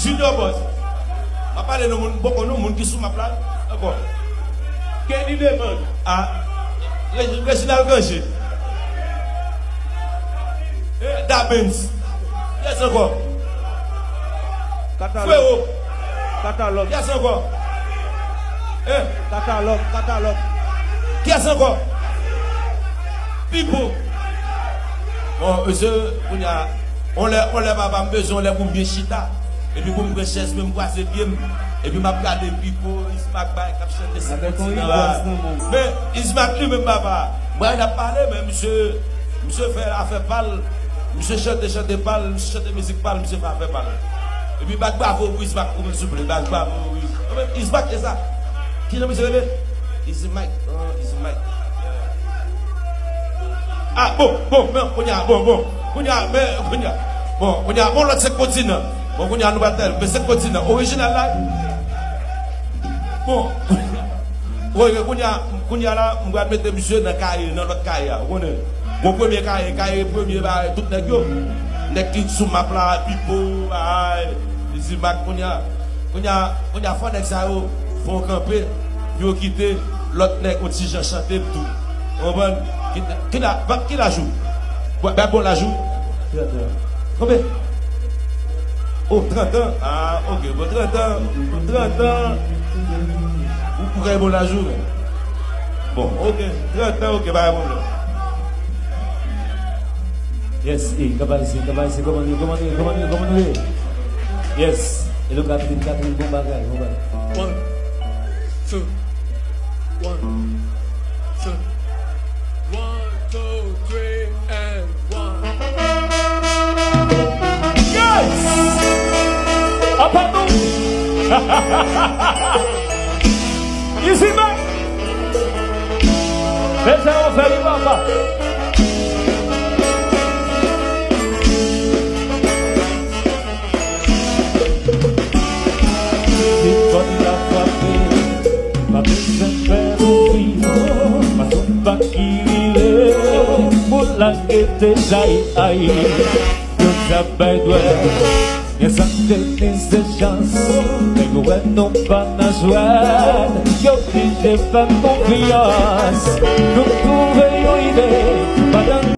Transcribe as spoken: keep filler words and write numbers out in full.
Junior Boss. M ap pale nan moun, m poko non, moun ki sou map la ankò. Kenny Demond. Ah. Reg-, Reginald Cangé. Eh, Dabens. Kiyès ankò? Katalòg. Frero. Katalòg. Kiyès ankò? Eh. Katalòg, katalòg. Kiyès ankò? Pipo. Bon, mesye, kounye a, on lè, on lè papa, m bezwen on lè pou m byen chita. Epi pou m pran chèz mwen, m kwaze pye m. Epi m ap gade Pipo, Ismack bay k ap chante sou kontinan a. Men, Ismack li menm papa. Mwen ap pale, men misye, misye fè afè pa l. Misye chante, chante pa l, misye chante mizik pa l, misye fè afè pa l. Epi bat bravo pou Ismack pou mwen, souple, bat bravo, wi. Anben, Ismack, se sa. Kijan misye rele? Easy Mike. Oh, Easy Mike. Ah, bon, bon, men, kounye a, bon, bon. Kounye a, men, kounye a. Bon, kounye a, bon, lòt se kontinan. Bon, kounye a, nou pa tèl, men se kontinan. Orijinal la. Bon, kounye a, kounye a, kounye a la, m pral mete misye nan kaye, nan lòt kaye a, ou konnen. Bon, premye kaye, kaye premye, ba, tout nèg yo. Nèg ki sou map la, Pipo, bay, Easy Mike, kounye a. Kounye a, kounye a, fò nèg sa yo fè yon kanpe, pou yo kite lòt nèg yon ti jan chante l tou. Ou konprann? Ki, ki la, pa, ki laj ou? Ba, ba bon laj ou? Trant an. Konbyen? Oh, trant an? Ah, ok, bon, trant an, trant an. Ou, ou gen bon laj ou, men. Bon, ok, trant an, ok, pa gen pwoblèm. Yes, e, Kap Ayisyen, Kap Ayisyen, kòman nou ye, kòman nou ye, kòman nou ye, kòman nou ye? Yes, e nou Catherine, Catherine, bon bagay, bon bagay. One, two, one, two, one, two, three, and one. Yes! Apa nou? Easy man! Fè sa yo fè li papa. Vin fò n ka frape, pa bezwen fè kouri. Mason pa ki vire, pou lage deja ay. Yo t ap bay dwèt, gen sa k te di se chans. Nèg yo wè nou pa nan jwèt, yo oblije fè n konfyans. Nou twouve yon ide, pandan